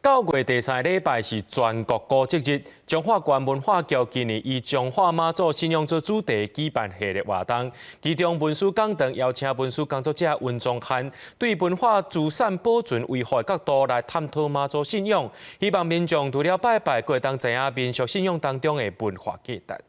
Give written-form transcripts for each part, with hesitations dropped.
9月第三禮拜是全國古蹟日，彰化縣文化局今年以彰化媽祖信仰做主題舉辦系列活動，其中文史講堂邀請文史工作者溫宗漢對文化資產保存維護的角度來探討媽祖信仰，希望民眾除了拜拜，閣會當知影民俗信仰當中的文化價值。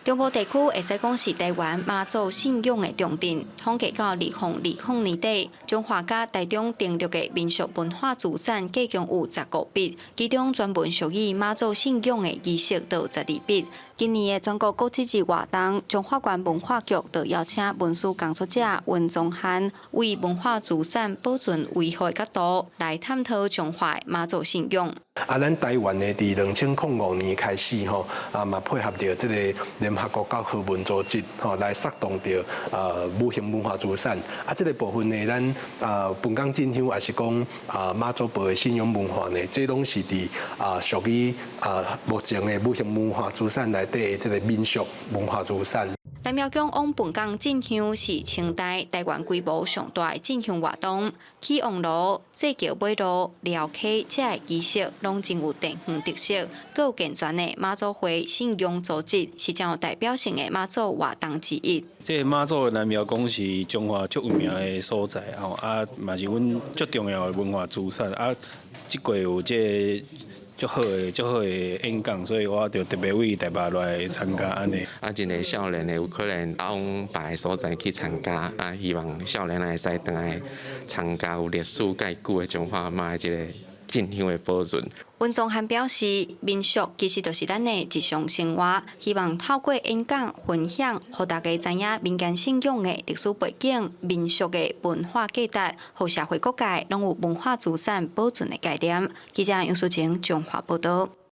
中部地區會使講是台灣媽祖信仰的重鎮。統計到2020年底，彰化佮台中登錄的民俗文化資產計共有15筆，其中專門屬於媽祖信仰的儀式就有12筆。今年的全國古蹟日活動，彰化縣文化局就邀請文史工作者溫宗漢，為文化資產保存維護的角度來探討彰化媽祖信仰。啊，咱台灣呢，佇2005年開始吼，啊嘛配合著這個聯合國教科文組織吼，來策動著無形文化資產。啊，這個部分呢，咱啊本港進香，抑是講啊媽祖婆的信仰文化呢，這攏是佇啊屬於啊目前的無形文化資產內底的這個民俗文化資產。南廟宮往本港進香是清代台灣規模上大的進香活動，起王爐、祭轎尾路、寮溪這个儀式攏真有地方特色，閣有健全的媽祖會信仰組織，是真有代表性的媽祖活動之一。這個媽祖的南廟宮是彰化足有名的所在吼，啊嘛是阮足重要的文化資產啊。這過有這個足好的演講，所以我就特別為台北來參加按呢。啊，真濟少年的有可能往別个所在去參加，啊，希望少年會使轉來參加有歷史蓋久的彰化媽的這個進香的保存。溫宗漢表示，民俗其實就是咱的日常生活，希望透過演講分享，予大家知影民間信仰的歷史背景、民俗的文化價值，予社會各界攏有文化資產保存的概念。記者楊淑晴彰化報道。